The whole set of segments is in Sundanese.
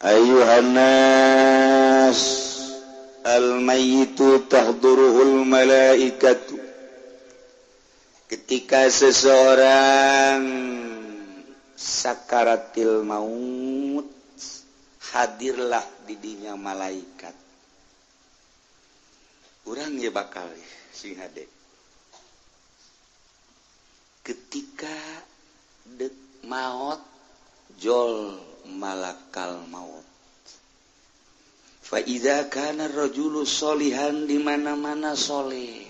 Ayuhan nas, al-mayyitu tahduruhul malaikatu. Ketika seseorang sakaratil maut, hadirlah didinya malaikat. Urang ya bakal sing hade ketika dek maut, jol malakal maut. Fa idza kana rajulu solihan, di mana-mana soleh,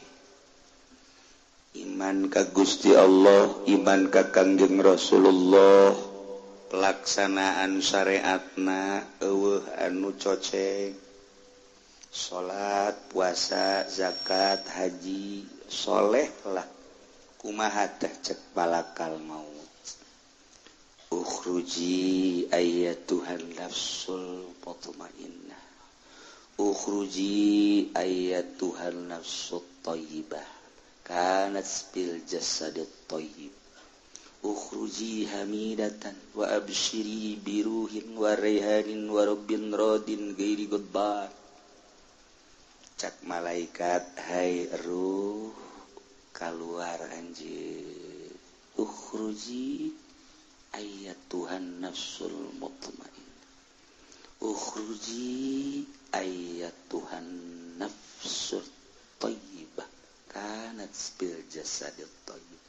iman ka Gusti Allah, iman ka Kangjeng Rasulullah, pelaksanaan syariatna euweuh anu coceng, salat, puasa, zakat, haji, soleh lah, kumaha teh cek malakal maut? Ukhruji ayyatuhan nafsul mutmainnah, ukhruji ayyatuhan nafsut thayyibah kanat bil jasadit thayyib, ukhruji hamidatan wa abshiri biruhin wa raihanin wa rabbin radin ghairi ghadban. Cak malaikat, hai ruh, keluar anjir. Ukhruji ayyatuhan nafsul mutmainnah, ukhruji ayyatuhan nafsul thayyibah kanat bil jasadit thayyib.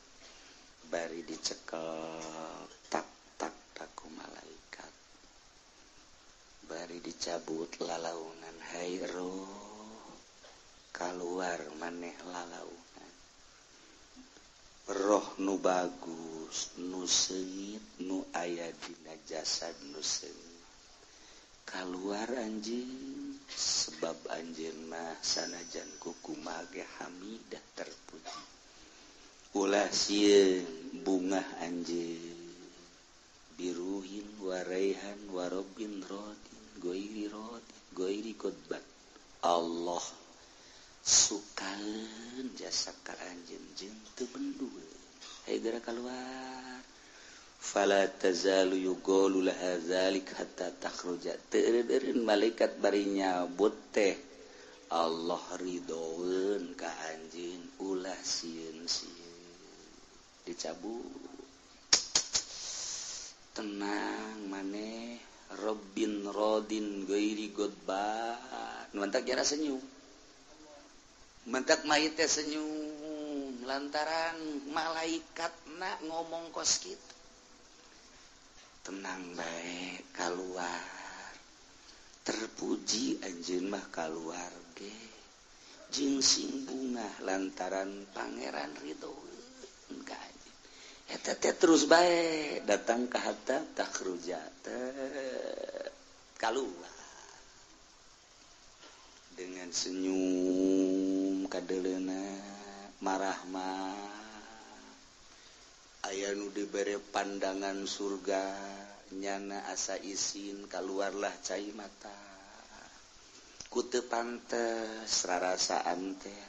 Bari dicekel tak tak taku malaikat, bari dicabut lalaunan. Hai roh, keluar maneh lalaunan, roh nu bagus, nu seungit, nu aya dina jasad nu seungit, keluar anjing, sebab anjeun mah sanajan kukumaha ge hamidah, terpuji. Ulah sieun, bungah anjeun, biruhin waraihan warobin rodin goiri rodin goiri kodbat. Allah sukaeun jasa ka anjeun jeung teu bendueun. Hayu geura keluar. Fala tazalu yuqalu laha zalik hatta takhruja. Teu eureun malaikat bari nyabut teh, Allah ridhoeun ka anjeun, ulah sieun-sieun. Dicabut, tenang maneh, Robbin rodin ghairi godban. Mantak jara senyum, mentak mayit teh senyum lantaran malaikat nak ngomong kos kitu, tenang bae, keluar, terpuji anjeun mah, keluar ge jeung sing bungah lantaran Pangeran ridho ka anjeun. Eta teh terus bae datang ka hatta takhruja, keluar dengan senyum kadeleuna marahmah. Aya nu dibere pandangan surga, nyana asa isin, keluarlah cai mata ku teu pantes rarasaan teh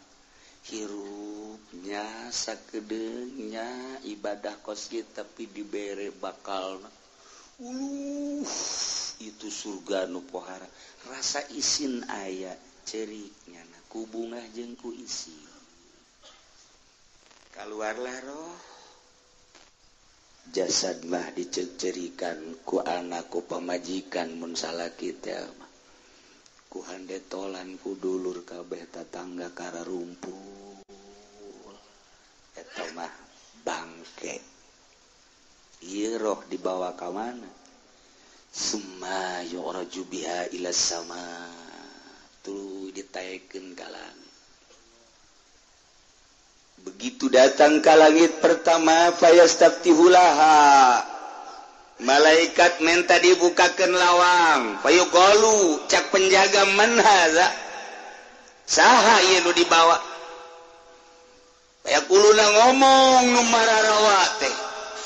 hirupnya sakedeungnya ibadah kos kieu, tapi dibere bakal uluh itu surga nu pohara. Rasa isin aya, cerik nyana ku bungah jeung ku isin, keluarlah roh. Jasad mah dicerikan ku anak, ku pamajikan mun salaki teh mah, ku handetolan, ku dulur kabeh, tatangga kararumpul. Eta mah bangke. Ieu roh dibawa ka mana? Summa yu'raju biha ila sama, tuluy ditaekeun ka langit. Begitu datang ke langit pertama, fayastaftihulaha, malaikat minta dibukakan lawang. Fayuqalu, cak penjaga, man hadza, saha ieu nu dibawa? Fayaquluna, ngomong nu mararawa teh,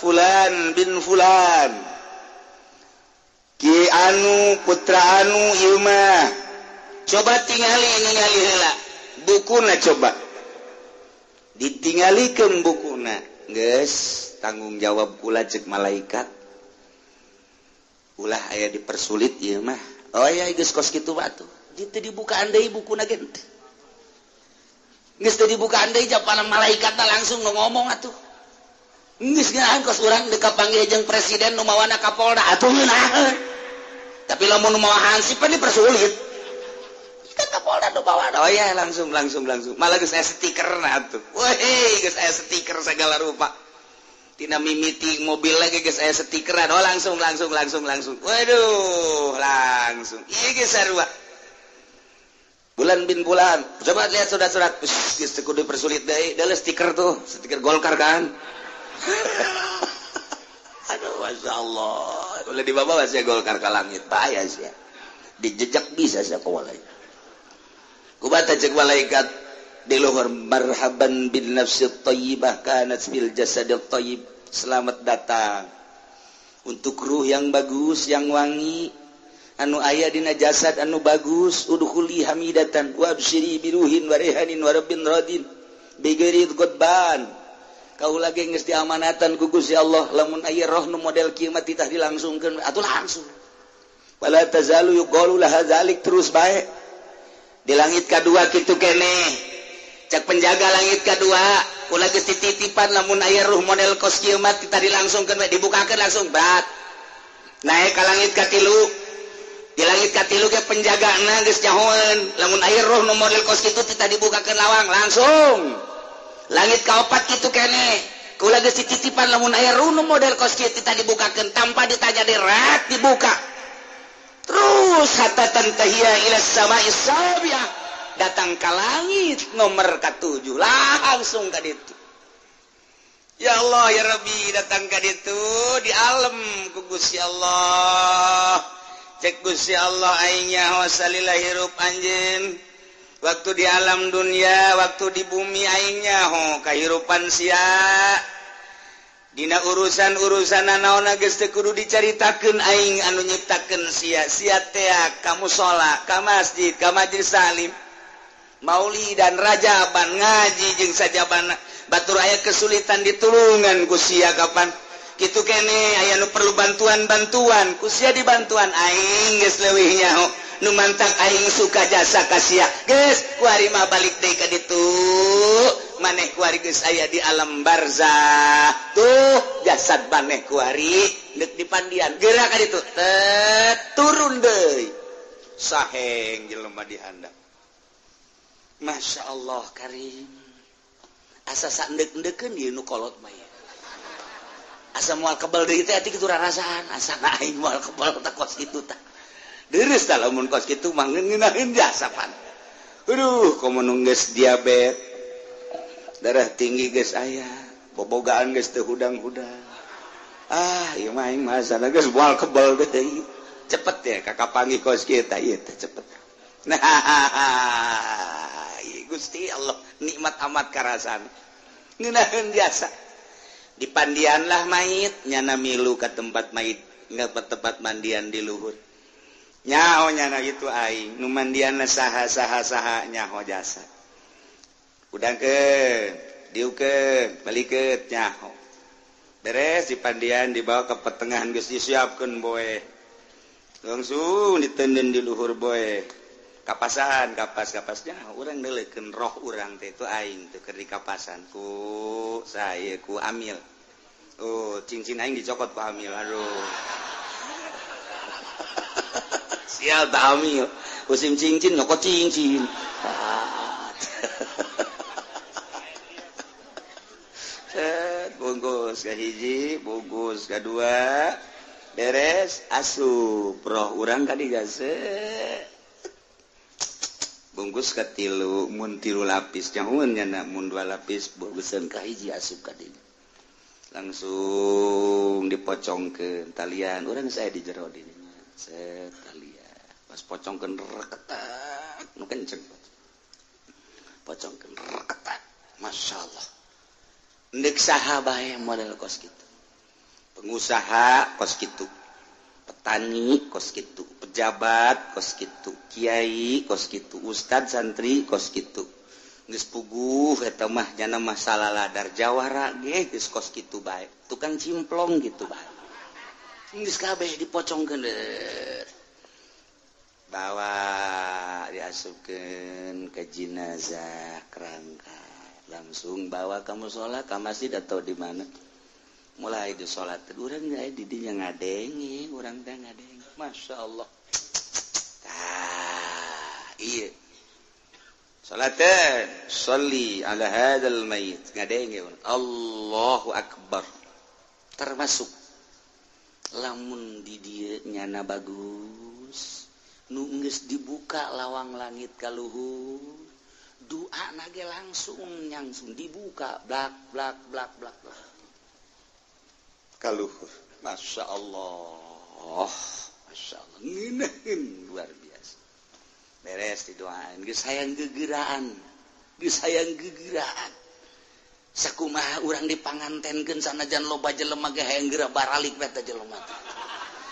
fulan bin fulan, ki anu putra anu ieu mah. Coba tingali, ningali heula bukuna, coba ditinggalikeun bukuna. Geus tanggung jawab kula, cek malaikat. Ulah aya dipersulit ieu mah. Oh ya geus kos kitu batu. Teu dibukaan deui bukuna ge teu. Geus teu dibukaan deui japana malaikatna langsung nu ngomong atuh. Geus ngeunaheun kos urang deuk kapanggih jeung presiden nu mawana Kapolda atuh ngeunaheun. Tapi lamun nu mawa hansip pan dipersulit. Kan Kapolda nu mawana. Oh ya langsung langsung langsung. Malah geus aya stikerna atuh. Weh, geus aya stiker segala rupa. Tina mimiti mobil lagi geus aya stikeran. Oh langsung langsung langsung langsung. Waduh, langsung. Ieu geus sarua. Bulan bin bulan. Coba lihat surat-surat. Geus teu kudu dipersulit deui. Deuleu stiker tuh, stiker Golkar kan. Aduh, Masya Allah. Ulah dibawa sia Golkar ka langit. Bahaya sia. Dijejak bisa sia kawalai. Kubata cek malaikat di luhur marhaban bin nafsi thayyibah kanat fil jasadil thayyib. Selamat datang untuk ruh yang bagus, yang wangi, anu aya dina jasad anu bagus. Udkhuli hamidatan wa absyiri biruhin wa rehanin wa rabbin radin bighairi ghadban. Kaula ge geus diamanatan ku Gusti Allah lamun aya roh nu model kieu mah titah dilangsungkeun atuh langsung. Wala tazalu yuqalu laha zalik, terus bae di langit kadua kitu keneh. Cek penjaga langit kedua, kula geus dititipan lamun aya ruh model kos kieu mah titah dilangsungkeun we, dibukakeun langsung berat. Naik ka langit katilu. Di langit katilu ge penjagana geus nyahoeun, lamun aya ruh nu model kos kitu titah dibukakeun lawang langsung. Langit kaopat kitu keneh, kula geus dititipan lamun aya ruh nu model kos kieu titah dibukakeun tanpa ditanya derat dibuka. Terus hatta tantahiya ila sama'is sabi'ah, datang ke langit nomor ke-7 langsung ka ditu. Ya Allah ya Rabbi, datang ka ditu di alam ku Gusti Allah. Cek Gusti Allah aing nyaho salila hirup anjeun. Waktu di alam dunia, waktu di bumi aing nyaho kahirupan sia. Dina urusan-urusan naonna geus teu kudu dicaritakeun aing anu nyiptakeun sia. Sia tea ka musala, ka masjid, ka majelis salim. Mauli dan rajaban ngaji jeung sajabana batur aya kesulitan ditulungan ku sia kapan. Kitu kene aya nu perlu bantuan-bantuan ku sia dibantuan aing geus leuwih nyaho. Nu mantak aing suka jasa ka sia. Geus kuari mah balik deui ka ditu. Maneh kuari geus aya di alam barzah. Tuh jasad maneh kuari deuk dipandian. Geura ka ditu. Tet turun deui. Saheng jelema dihandap. Masya Allah karim. Asa saendek-endekeun ieu nu kolot mah ieu. Asa moal kebel deui teh ati kitu rarasaan. Asa aing moal kebel tah kos kitu tah. Deureuh tah lamun kos kitu mah ngeunaheun jasa pan. Aduh, komo nu geus diabet. Darah tinggi geus aya, bobogaan geus teu hudang-hudang. Ah, ieu mah aing mah asana geus moal kebel deui. Cepet ya kakak panggih kos kieu tah ieu teh cepet. Nah, Gusti Allah nikmat amat karasan. Ngeunaheun jasa. Dipandianlah mayit, nyana milu ka tempat mayit, ka tempat mandian di luhur. Nyaho nyana itu aing, nu mandianna saha saha saha nyaho jasa. Udangkeun, diukeun, balikeun nyaho. Beres dipandian dibawa ke pertengahan geus disiapkeun boe. Langsung ditenden di luhur boe. Kapasan, kapas-kapasnya urang neuleukeun roh urang teh itu aing teh keur dikapasan ku saya ku amil. Oh, cincin aing dicokot ku amil. Aduh. Sial tak amil. Musim cincin nyokot cincin. Set bungkus ka hiji, bungkus ka dua. Beres asup roh urang ka digase. Bungkus ka tilu, mun tilu lapis nyahueun nya mun dua lapis bungkuseun ka hiji asup ka dieu. Langsung dipocongkeun talian urang saya di jero di dinya. Set talian. Pas pocongkeun reketak nu kenceng. Pocongkeun reketak. Masyaallah. Ndek saha bae model kos kitu. Pengusaha kos kitu. Petani kos kitu, pejabat kos kitu, kiai kos kitu, ustad santri kos kitu. Geus puguh eta mah nyana masalah ladar jawara ge geus kos kitu bae. Tukang cimplong gitu bae. Geus kabeh dipocongkeun bawa diasupkeun ke jenazah kerangka langsung bawa ke musola ke masjid atau di mana mulai di salat urang di dinya ngadenge urang teh ngadenge Masya Allah tah iya salatan sholli ala hadzal mayit ngadenge Allahu akbar termasuk lamun di dieu nyana bagus nu geus dibuka lawang langit ka luhur doa nage langsung nyangsung dibuka blak blak blak blak blak kaluhur Masya Allah Masya Allah ngeunaheun luar biasa beres didoain geus hayang gegeraan geus hayang gegeraan sakumaha urang dipangantenkeun sanajan loba jelema ge hayang geura baralik we teh jelema teh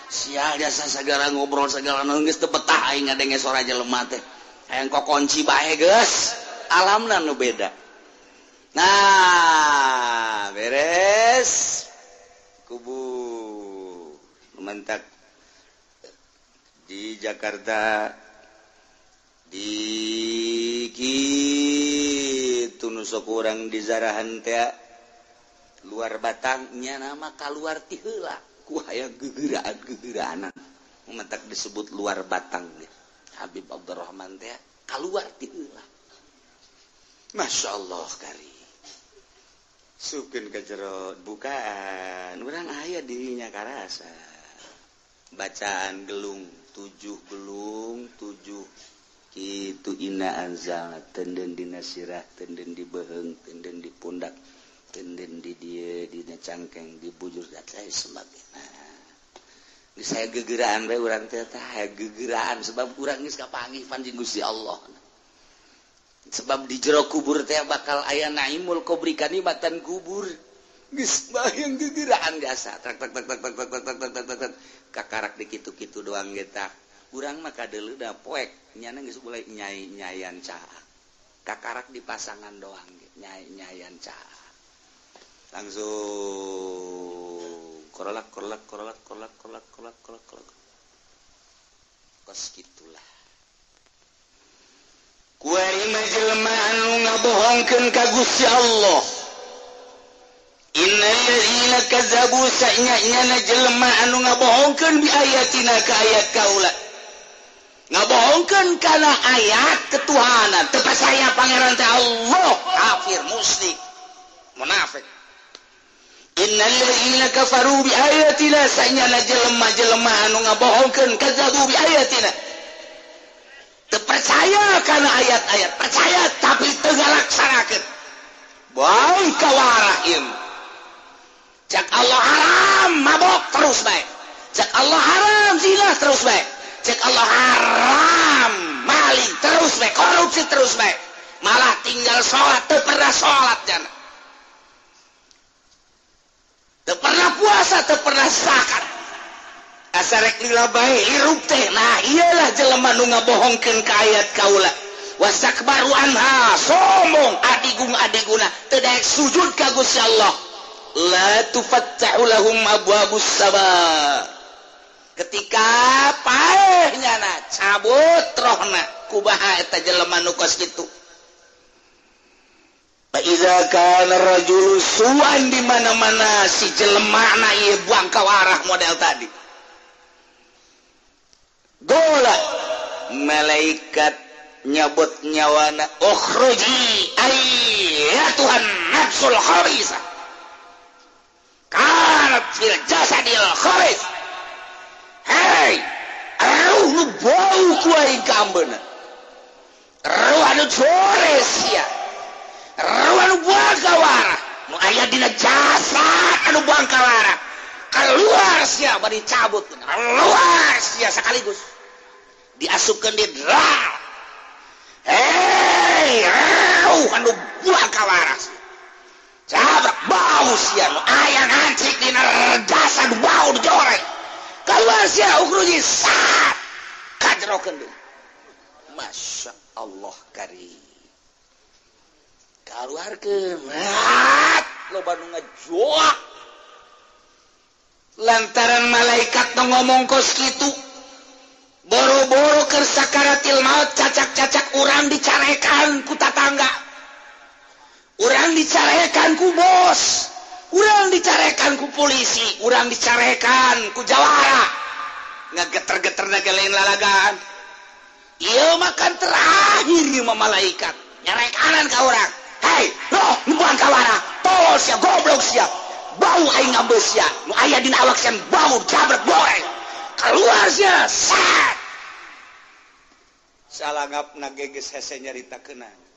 sia jasa sagala ngobrol sagala naon geus teu betah aing ngadenge sora jelema teh hayang kokonci bae geus alamna nu beda nah beres kubur mentak di Jakarta di kitu nu sok urang di zarahan teh luar batangnya nama kaluar ti heula ku hayang gegeraan-gegeraanan mentak disebut luar batang Habib Abdurrahman teh kaluar ti heula Masya Allah kari sukeun ka jero bukaan urang aya dirinya karasa bacaan gelung 7 gelung 7 kitu inna anzalna tenden dina sirah tenden di beheung tenden di pundak tenden di dieu dina cangkeng di bujur dan lain sebagainya. Geus saya gegeraan bae urang teh tah gegeraan sebab urang geus kapanggih panjing Gusti Allah. Sebab di jero kubur teh bakal aya naimul kubri kanikmatan kubur. Geus bayang gegeraan biasa tak tak tak tak tak tak tak tak tak tak kakarak di kitu-kitu doang ge tah. Urang mah kadeuleu da poek nyana geus mulai nyai-nyayan caak. Kakarak di pasangan doang ge nyai-nyayan caak. Langsung korolak korolak korolak korolak korolak korolak korolak korolak. Kos kitulah. Kuari mah jelema anu ngabohongkeun ka Gusti Allah. Innal ladzina kazzabu sa'nya-nyana jelema anu ngabohongkeun bi ayatina ka ayat kaula. Ngabohongkeun kana ayat ketuhanan, teu percaya pangeran teh Allah, kafir, musyrik, munafik. Innal ladzina kafaru bi ayatina sa'nya-nyana jelema-jelema anu ngabohongkeun kazzabu bi ayatina. Teu percaya kana ayat-ayat, percaya tapi teu ngalaksanakeun. Bae kawarah ieu. Cak Allah haram mabok terus bae. Cak Allah haram zina terus bae. Cek Allah haram maling terus bae, korupsi terus bae. Malah tinggal sholat, teu pernah sholat jana. Teu pernah puasa, teu pernah zakat. Asa rek lila bae hirup teh. Nah, iyalah jelema nu ngabohongkeun ka ayat kaula. Wastakbaru anha, sombong adigung adiguna teu daek sujud ka Gusti Allah. La tufattahu lahum abwabus sama. Ketika paehnya na cabut rohna kubaha eta jelema nu kos kitu. Fa iza kana rajulu su'an di mana-mana si jelema na ieu buang kawarah model tadi. Gola malaikat nyabut nyawana ukhruji ayyatuhan nafsul khabisa. Kanat fil jasadil khabis. Hei, ruh nu bau ku aing ka ambeuna. Ruh anu jores sia. Ruh anu buang kawarah, nu aya dina jasad anu buang kawarah. Keluar sia bari cabut, keluar sia sekaligus. Diasupkeun di dral. Hei, ruh anu buang kawarah. Cabrak bau sia nu aya ngancik dina jasad bau dijoreng. Keluar sia ukhruji sat kajrokeun deui. Masya Allah karim. Kaluarkeun loba nu ngajoak. Lantaran malaikat nu ngomong kos kitu, boro-boro keur sakaratil maut cacak-cacak urang dicarekan ku tatangga, urang dicarekan ku bos, urang dicarekan ku polisi, urang dicarekan ku jawara. Ngageter-geter ge lain lalagaan. Ieu mah kan terakhir ieu mah malaikat nyarekanan ka urang. Hei, roh nu buang kawara, tolol sia, goblok sia. Bau aing ngambeus sia, nu aya dina awak sia bau jabret goreng. Keluar sia, sat. Salangapna ge geus hese nyaritakeunana.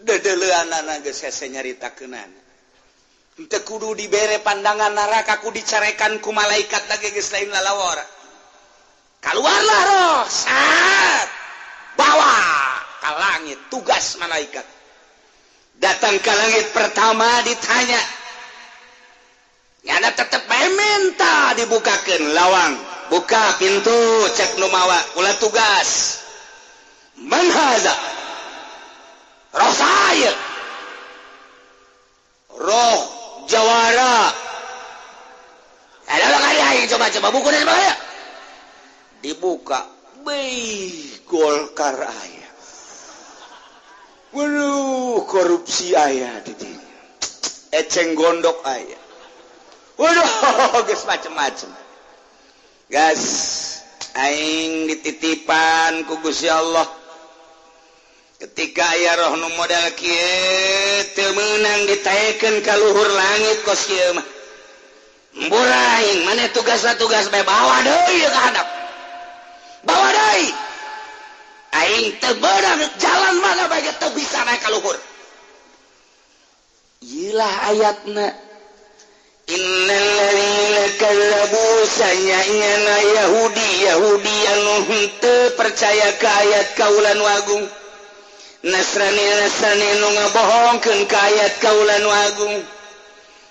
Dedeleuanana geus hese nyaritakeunana. Henteu kudu dibere pandangan neraka ku dicarekan ku malaikat lagi geus lain lalawara. Keluarlah roh, sat. Bawa ka langit tugas malaikat. Datang ke langit pertama ditanya. Nyana tetep bae minta dibukakeun lawang, buka pintu cek nu mawa kula tugas. Man haza? Roh saya. Roh jawara. Ada kali aing coba-coba buku dari mana? Dibuka, beuh Golkar aya. Waduh, korupsi aya di dinya. Eceng gondok aya. Waduh, geus macem-macem. Gas, aing dititipan ku Gusti Allah. Ketika aya roh nu modal kieu teu meunang ditaekeun ka luhur langit kos kieu mah. Embur aing, maneh tugasna tugas bae bawa deui ka handap. Bawa deui. Aing teu meunang jalan mana bae teu bisa naik ka luhur. Ieu lah ayatna. Innal ladzina kazzabu sanyana Yahudi Yahudi anu henteu percaya ka ayat kaula nu agung, Nasrani Nasrani nu ngabohongkeun ka ayat kaula nu agung,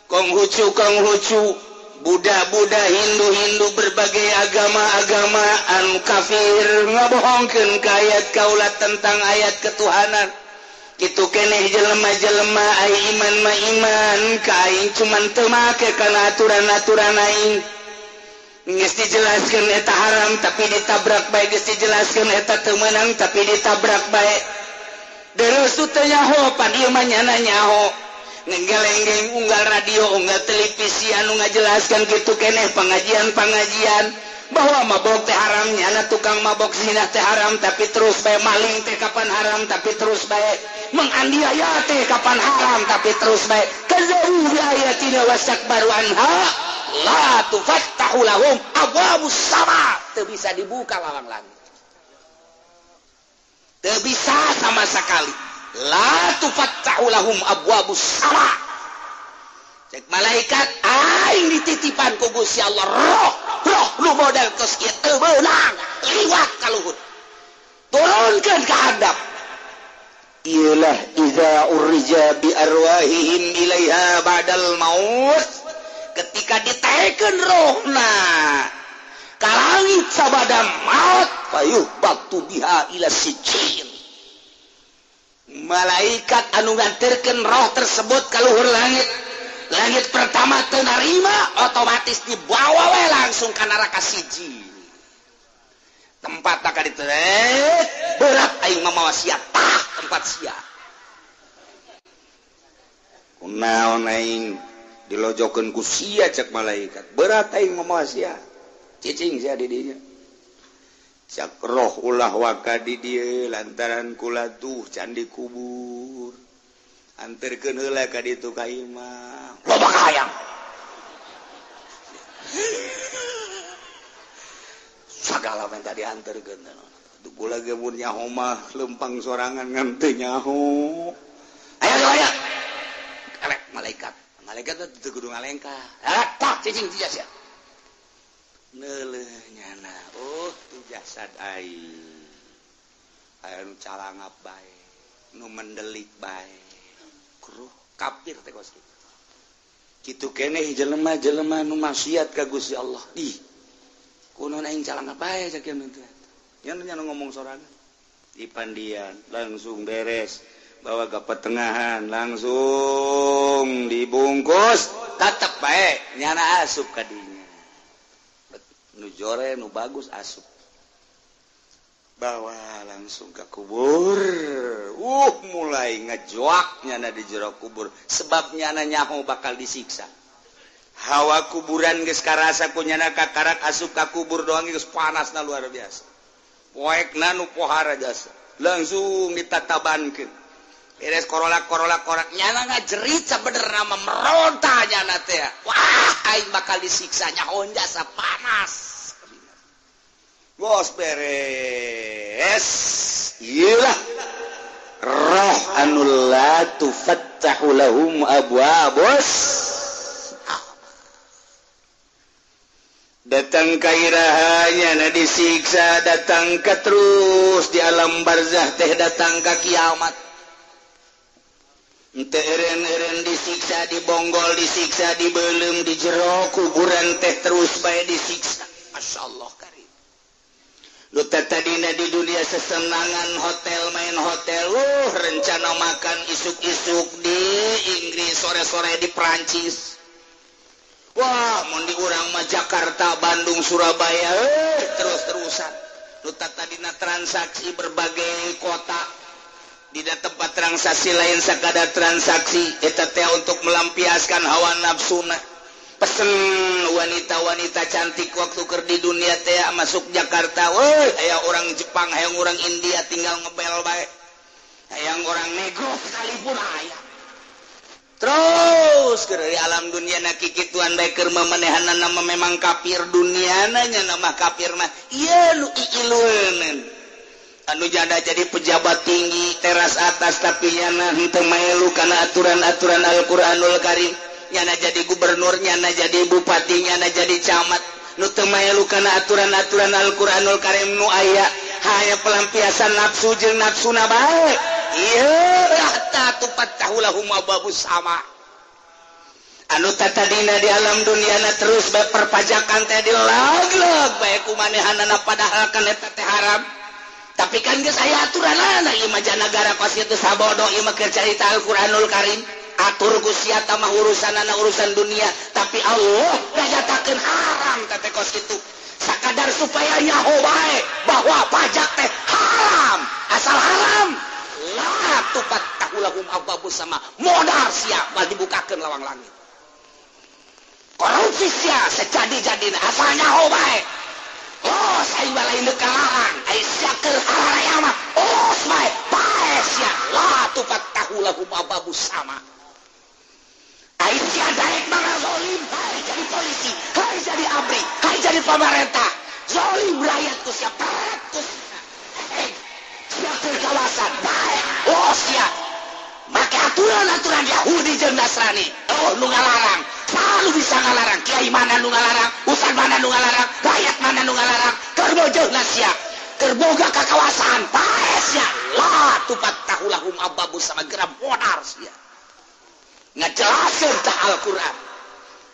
Konghucu Konghucu, Buddha Buddha, Hindu Hindu, berbagai agama-agama anu kafir ngabohongkeun ka ayat kaula tentang ayat ketuhanan. Kitu keneh jelema-jelema ai iman ma iman ka aing cuman teu make kana aturan-aturan aing. Geus dijelaskeun eta haram tapi ditabrak bae, geus dijelaskeun eta teu meunang tapi ditabrak bae. Terus teu nyaho pan ieu mah nyana nyaho. Ngegelenggeng unggal radio unggal televisi anu ngajelaskeun kitu keneh pengajian-pengajian bahwa mabok teh haram, nyana tukang mabok zina teh haram tapi terus bae, maling teh kapan haram tapi terus bae, menganiaya teh kapan haram tapi terus bae. Kazzabu bi ayatina wastakbaru anha la tufattahu lahum abwabus sama. Teu bisa dibuka lawang langit, teu bisa sama sekali. La tufattahu lahum abwabus sama. Cek malaikat aing dititipan ku Gusti Allah roh roh lu modal kos kieu teu meunang liwat ka luhur, turunkeun ka handap. Iyalah iza urija bi arwahihim ilaiha ba'dal maut, ketika ditaekeun rohna ka langit sabada maut, fayuh batu biha ila sijin. Malaikat anu nganterkeun roh tersebut ka luhur langit, langit pertama teu narima, otomatis dibawa we langsung ka neraka siji. Tempat tak ditu berat aing mamawa sia tah tempat sia. Kunaon aing dilojokeun ku sia cek malaikat. Berat aing mamawa sia. Cicing sia di dinya. Cak roh ulah waka di dieu lantaran kula tuh candi kubur. Anterkeun heula ka ditu ka imah. Loba kahayang. Sagala minta dianterkeun. Duh kula ge mun nyaho mah lempang sorangan ngan teu nyaho. Ayo ayo. Elek malaikat. Malaikat teh teu kudu ngalengkah. Ah, tah cicing sia sia. Neuleuh nyana. Oh, tu jasad aing. Aya nu calangap bae, nu mendelik bae. Kruh kafir teh kos kitu. Kitu keneh jelema-jelema nu maksiat ka Gusti Allah. Ih. Kunaon aing calangap bae sakieu teh. Nya nya ngomong sorangan. Di pandian langsung beres, bawa ke pertengahan langsung dibungkus, tetep bae nyana asup ka dinya. Nu jore nu bagus asup. Bawa langsung ke kubur. Mulai ngejoaknya na di jero kubur. Sebabnya na nyaho bakal disiksa. Hawa kuburan geus karasa ku nyana kakarak asup ka kubur doang geus panasna luar biasa. Poekna nu pohara jasa. Langsung ditatabankeun. Beres korolak-korolak korak nyana ngajerit sabenerna mah meronta nyana teh. Wah, aing bakal disiksa nyaho jasa panas. Bos beres. Iyalah. Roh anu la tufattahu lahum abwabus. Datang kairahanya na disiksa, datang ke terus di alam barzah teh datang ke kiamat. Ente eren-eren disiksa, dibonggol disiksa, dibelem di jero kuburan teh terus bae disiksa. Masyaallah karim. Lu tadina di dunia sesenangan hotel main hotel, rencana makan isuk-isuk di Inggris, sore-sore di Prancis. Wah, mun di urang mah Jakarta, Bandung, Surabaya, terus-terusan. Nu tadina transaksi berbagai kota. Tidak tempat transaksi lain sakadar transaksi eta teh untuk melampiaskan hawa nafsuna. Pesen wanita-wanita cantik waktu keur di dunia teh masuk Jakarta, weh, aya orang Jepang, hayang orang India tinggal ngebel bae. Hayang orang negro sekalipun aya. Terus keur di alam dunia na kikituan bae keur mamanehanna mah memang kafir duniana nya nama kafir mah ieu nu iilueun. Anu janda jadi pejabat tinggi teras atas tapi nyana henteu maelu kana aturan-aturan Al-Qur'anul Karim. Nyana jadi gubernur, nyana jadi bupati, nyana jadi camat. Nu teu maelu kana aturan-aturan Al-Qur'anul Karim nu aya hanya pelampiasan nafsu jeung nafsuna bae. Ieu hatta tufattahu lahum abwabus sama. Anu tatadina di alam duniana terus bae perpajakan teh dilag-lag bae ku manehanana padahal kan eta teh haram. Tapi kan geus aya aturanana ieu mah nagara kos kitu sabodo ieu mah keur carita Al-Qur'anul Karim. Atur ku sia mah urusanana urusan dunia, tapi Allah nganyatakeun haram teh kos kitu. Sakadar supaya nyaho bae bahwa pajak teh haram, asal haram la tufattahu lahum abwabus sama. Modal sia bal dibukakeun lawang langit. Korupsi sia sejadi-jadina asal nyaho bae. Oh, saya lain dekalarang, ai sia keur haraya mah. Oh, bae, bae sia la tufattahu lahum abwabus sama. Ai sia daek mangazolim, hai jadi polisi, hai jadi ABRI, hai jadi pemerintah. Zolim rakyat ku sia peret ku sia. Sia keur kawasan, bae. Oh, sia. Make aturan-aturan Yahudi jeung Nasrani. Oh, nu ngalarang. Selalu bisa ngalarang. Kiai mana nu ngalarang, ustad mana nu ngalarang, rakyat mana nu ngalarang. Keur bojohna sia, keur boga kakawasaan, pae sia. La tufattahu lahum abwabus sama geram modar sia. Ngajelaskeun tah Al-Qur'an.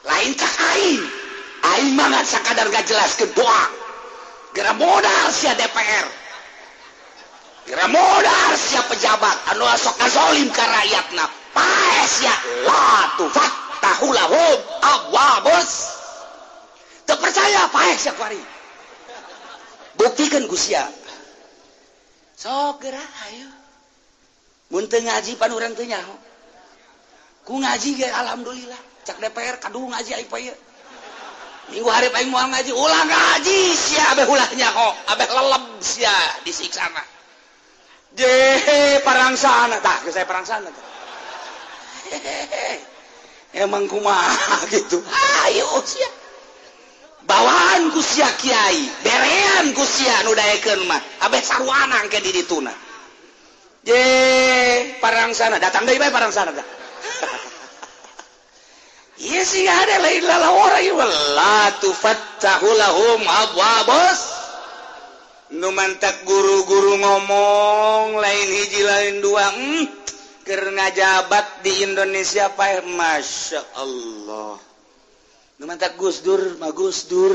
Lain cak aing. Aing mah ngan sakadar ngajelaskeun doa. Geram modar sia DPR. Geram modar sia pejabat anu sok ngazolim ka rakyatna. Pae sia la tufattahu lahum abwabus. Teu percaya pae sia kuari. Buktikeun ku sia. Sok geura ayo. Mun teu ngaji pan urang teu nyaho. Ku ngaji ge alhamdulillah. Cak DPR kadu ngaji aing poe ieu. Minggu hareup aing moal ngaji, ulah ngaji sia abeh ulah nyaho, abeh leleb sia disiksana. Je parangsana tah, geus saya parangsana tah. Emang kumaha gitu. Ayo sia. Bawaan ku sia kiai, berean ku sia nu daekeun mah, abeh saruana engke di dituna. Je parangsana datang deui bae parangsana tah. Iya sih ada lain lalawara ieu la tufattahu lahum abwabus. Nu mantak guru-guru ngomong lain hiji lain dua, keur ngajabat di Indonesia pae Masya Allah. Nu mantak Gus Dur mah Gus Dur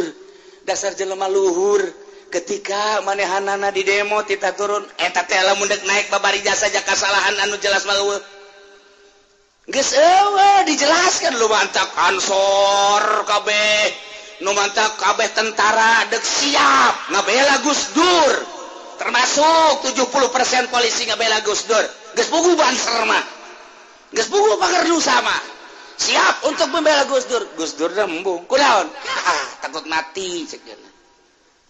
dasar jelema luhur ketika manehanana di demo tita turun eta teh lamun deuk naik babari jasa kasalahan anu jelas mah eueuh. Geus eueuh dijelaskan lu mantak ansor kabeh Nu mantap kabeh tentara dek siap ngabela Gus Dur. Termasuk 70% polisi ngabela Gus Dur. Geus puguh Banser mah. Geus puguh Pagar Nusa mah. Siap untuk membela Gus Dur. Gus Dur dah embung. Kunaon? Ah, takut mati cek cenah.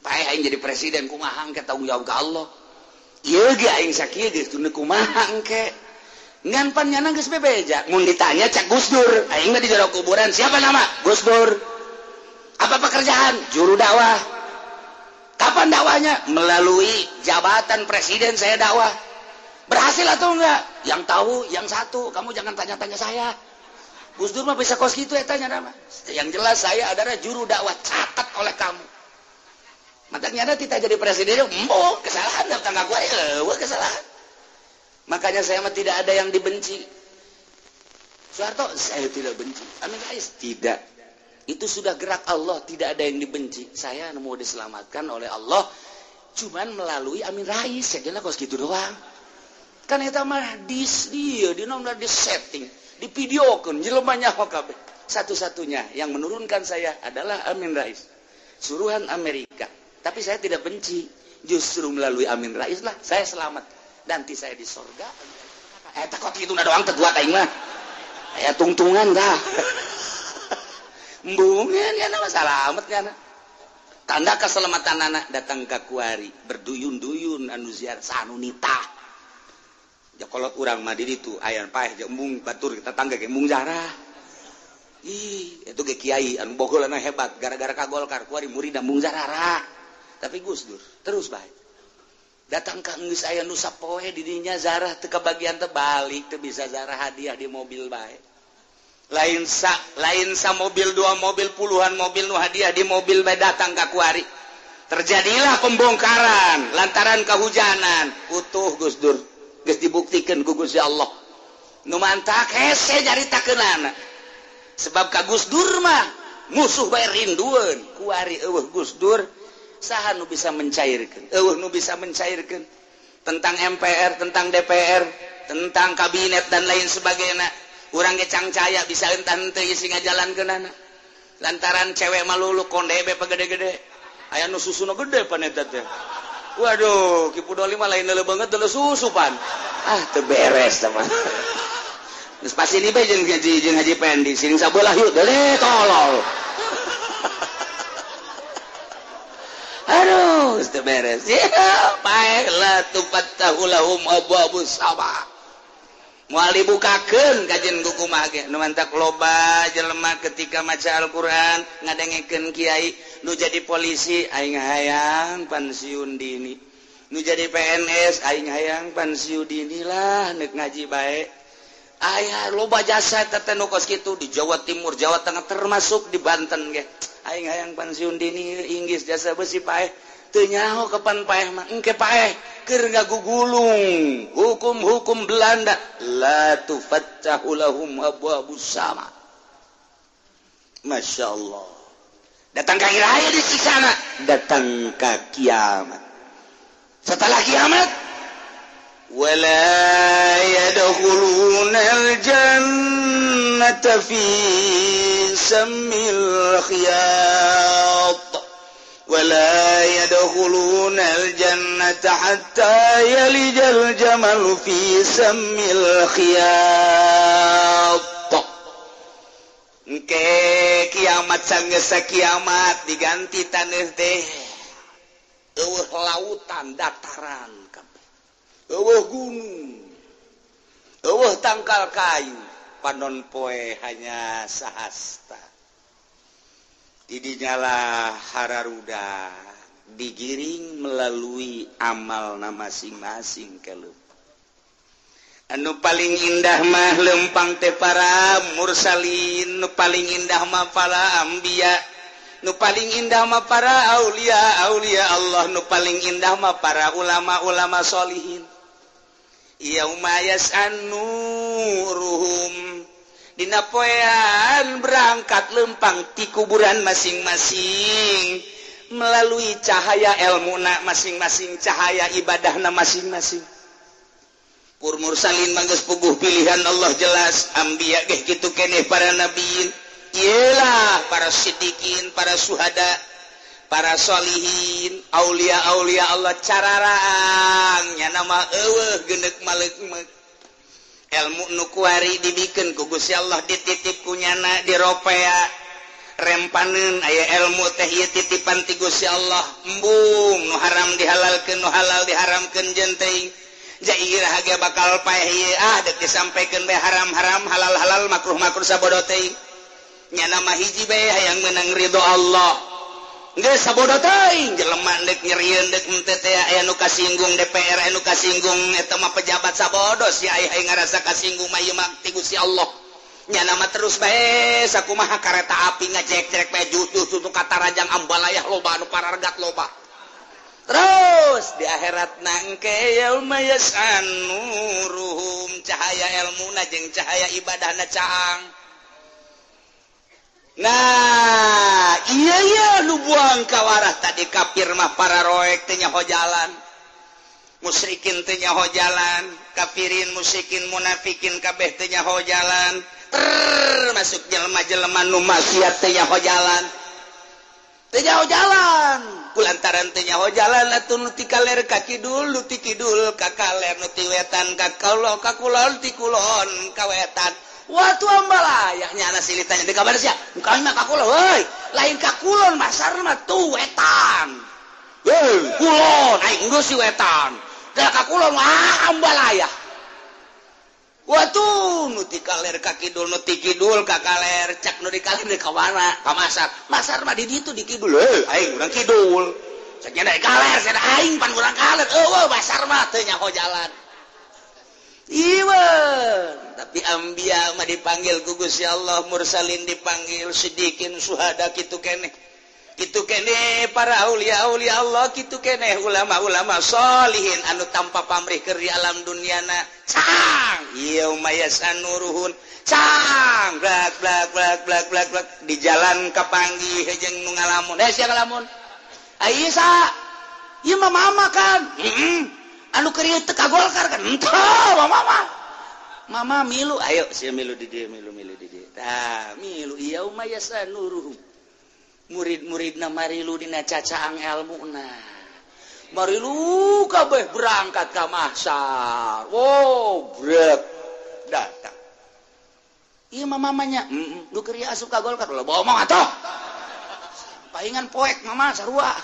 Paeh aing jadi presiden kumaha engke tanggung jawab ka Allah. Ieu ge aing sakieu geus teu kumaha engke. Ngan pan nyana geus bebeja. Mun ditanya cek Gus Dur, aing mah di jero kuburan siapa nama? Gus Dur. Apa pekerjaan? Juru dakwah. Kapan dakwahnya? Melalui jabatan presiden saya dakwah. Berhasil atau enggak? Yang tahu yang satu, kamu jangan tanya-tanya saya. Gus Dur mah bisa kos gitu ya tanya nama. Yang jelas saya adalah juru dakwah, catat oleh kamu. Makanya kita jadi presiden, embo kesalahan datang aku eueuh kesalahan. Makanya saya mah tidak ada yang dibenci. Soeharto saya tidak benci. Amin Rais tidak. Itu sudah gerak Allah, tidak ada yang dibenci. Saya mau diselamatkan oleh Allah cuman melalui Amin Rais. Ya jelas kos gitu doang. Kan eta mah dis dia dina di setting, divideokeun jelema nyaho kabeh. Satu-satunya yang menurunkan saya adalah Amin Rais. Suruhan Amerika. Tapi saya tidak benci. Justru melalui Amin Rais lah saya selamat. Nanti saya di sorga. Takut gitu na doang teguat aing mah. Aya tungtungan dah. Embungan ya nama salamet ya. Tanda keselamatan anak datang ke kuari berduyun-duyun anu ziarah sanunita. Ja kolot urang mah di ditu aya paeh jeung embung batur tetangga ge embung zarah. Ih, itu ge kiai anu bogolana hebat gara-gara ka Golkar kuari murid embung zarah. Tapi Gus Dur terus bae. Datang ka geus aya nu sapoe di dinya zarah teu kabagian teh balik teu bisa zarah hadiah di mobil bae. Lain sa mobil dua mobil puluhan mobil nu hadiah di mobil bae datang ka kuari. Terjadilah pembongkaran lantaran kehujanan. Utuh Gus Dur geus dibuktikeun ku Gusti Allah. Nu mantak hese nyaritakeunana. Sebab ka Gus Dur mah musuh bae rindueun. Kuari eueuh Gus Dur saha nu bisa mencairkeun? Eueuh nu bisa mencairkeun tentang MPR, tentang DPR, tentang kabinet dan lain sebagainya. Urang ge cangcaya bisa entah henteu isi ngajalankeunana. Lantaran cewek malulu konde be pagede-gede. Aya nu susuna gede pan eta teh. Waduh, Ki Pudoli mah lain leuleuh banget deuleuh susu pan. Ah, teu beres teh mah. Geus pasti ini bae jeung Haji Pendi, siring sabelah yuk deuleuh tolol. Aduh, geus teu beres. Ya, paeh la tufattahu lahum abwabus sama. Moal dibukakeun kajian ku kumaha ge. Nu mantak loba jelema ketika maca Al-Qur'an ngadengekeun kiai nu jadi polisi aing hayang pensiun dini. Nu jadi PNS aing hayang pensiun dini lah nek ngaji bae. Aya loba jasa teh nu kos kitu di Jawa Timur, Jawa Tengah termasuk di Banten ge. Aing hayang pensiun dini inggis jasa besi paeh. Teu nyaho kapan paeh mah engke paeh keur ngagugulung hukum-hukum Belanda la tufattahu lahum abwabus sama. Masya Allah. Datang ka raya di sana, datang ka kiamat. Setelah kiamat wala yadkhulunal jannata fi sammil khiyat ولا يدخلون الجنة حتى يلج الجمل في سم الخياط. Engke kiamat sanggeus kiamat diganti taneuh teh eueuh lautan dataran kabeh, eueuh gunung, eueuh tangkal kayu, panon poe hanya sahasta. Didinyalah hararuda digiring melalui amal na masing-masing kelup. Anu paling indah mah lempang teh para mursalin, nu paling indah mah para anbiya, nu paling indah mah para aulia aulia Allah, nu paling indah mah para ulama-ulama solihin. Yauma yas'anuruhum dina poean berangkat lempang ti kuburan masing-masing melalui cahaya elmuna masing-masing, cahaya ibadahna masing-masing. Pur mursalin mah geus puguh pilihan Allah jelas, anbiya geh kitu keneh para nabiin. Iyalah para sidikin, para suhada, para solihin, aulia-aulia Allah cararaang nya nama eueuh geuneuk maleuk-meuk. Ilmu nu kuari dibikeun ku Gusti Allah dititip ku nyana diropea. Rempaneun aya ilmu teh ieu titipan ti Gusti Allah. Embung nu haram dihalalkeun, nu halal diharamkeun jeung teuing. Jairah ge bakal paeh ieu ah deuk disampaikan bae haram-haram, halal-halal, makruh-makruh sabodo teuing. Nyana mah hiji bae hayang meunang ridho Allah. Geus sabodo teuing jelema deuk nyerieun deuk henteu teh aya nu kasinggung DPR, aya nu kasinggung eta mah pejabat sabodo si aya hayang ngarasa kasinggung mah ieu mah ti Gusti Allah. Nyana mah terus bae sakumaha kareta api ngajek-jek bae jutuh tutu katarajang ambalayah loba anu parargat loba. Terus di akhirat nangke yauma yas'anuruhum cahaya ilmuna jeung cahaya ibadahna caang. Nah, iya iya nu buang kawarah tadi kafir mah para roek teh nyaho jalan. Musyrikin teh nyaho jalan, kafirin, musyrikin, munafikin kabeh teh nyaho jalan. Termasuk jelema-jelema nu maksiat teh nyaho jalan. Teh nyaho jalan. Kulantaran teh nyaho jalan atuh nu ti kaler ka kidul, nu ti kidul ka kaler, nu ti wetan ka kulon, ka kulon ti kulon ka wetan. Watu ambalayah nyana silih tanya di kabar sia. Kami mah ka kulon, heuy. Lain ka kulon masar mah tuh wetan. Heuy, kulon aing geus si wetan. Da ka kulon ah ambalayah. Watu nu ti kaler ka kidul, nu ti kidul ka kaler, cak nu di kaler di ka mana? Ka masar. Masar mah di ditu di kidul. Heuy, aing urang kidul. Cak nya kaler, cenah aing pan urang kaler. Eueuh masar mah teu nyaho jalan. Iwan, tapi ambia mah dipanggil ku Gusti Allah, mursalin dipanggil, sidikin, suhada kitu keneh. Kitu keneh para aulia-aulia Allah, kitu keneh ulama-ulama solihin anu tanpa pamrih keur di alam duniana. Cang, yauma yasanuruhun. Cang, blak blak blak blak blak blak di jalan kapanggih jeung nu ngalamun. Eh sia ngalamun. Ai sa, ieu mah mama kan. Heeh. Anu keur ieu teu ka Golkar kan. Henteu, mama. Mama milu, ayo sia milu di dieu, milu-milu di dieu. Tah, milu yauma yasanuruhum. Murid-muridna marilu dina cacaang elmuna. Marilu kabeh berangkat ka mahsyar. Wow, brek datang. Ieu mah mamanya, heeh, nu keur asup ka Golkar ulah bohong atuh. Paingan poek mama sarua.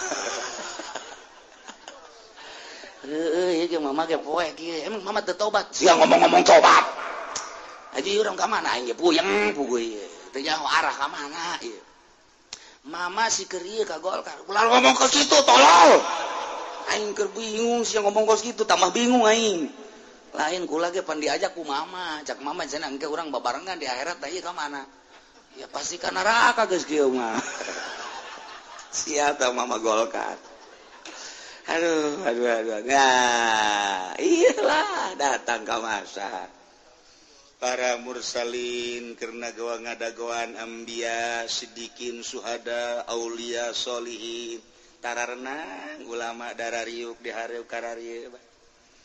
Heueuh, ieu mama ge poek ieu. Emang mama teu tobat? Sia ngomong-ngomong tobat. Aji urang ka mana aing ge puyeng puguh ieu. Teu nyaho arah ka mana ieu. Mama si keur ieu ka Golkar. Ulah ngomong ke situ tolol. Aing keur bingung sia ngomong ke situ tambah bingung aing. Lain kula ge pan diajak ku mama, cak mama cenah engke urang babarengan di akhirat tah ieu ka mana? Ya pasti ka neraka geus kieu mah. Sia tah mama Golkar. Aduh, aduh, aduh. Nah, iyalah datang ke masa. Para mursalin karena gawa ngadagoan ambia, sidikin, suhada, aulia, solihin. Tararenang ulama darariuk dihariuk kararieu.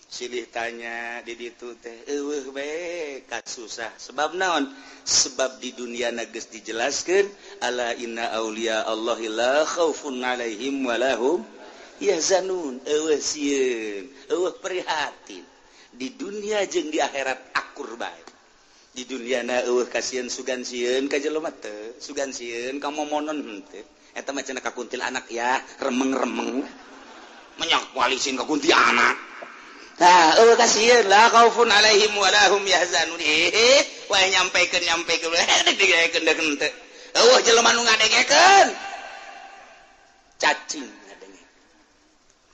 Silih tanya di ditu teh eueuh bae kasusah. Sebab naon? Sebab di dunia geus dijelaskeun ala inna aulia Allahi la khaufun alaihim walahum yahzanun. Eueuh sieun, eueuh prihatin. Di dunia jeung di akhirat akur bae. Di dunia na eueuh kasieun sugan sieun ka jelema teu, sugan sieun ka momonon henteu. Eta mah cenah ka kuntilanak ya, remeng-remeng. Menyak walisin ka kuntilanak. Nah, eueuh kasieun la khaufun alaihim wa lahum yahzanun. Wae nyampikeun nyampikeun digaekeun deuk henteu. Eueuh jelema nu ngadengekeun. Cacing ngadenge.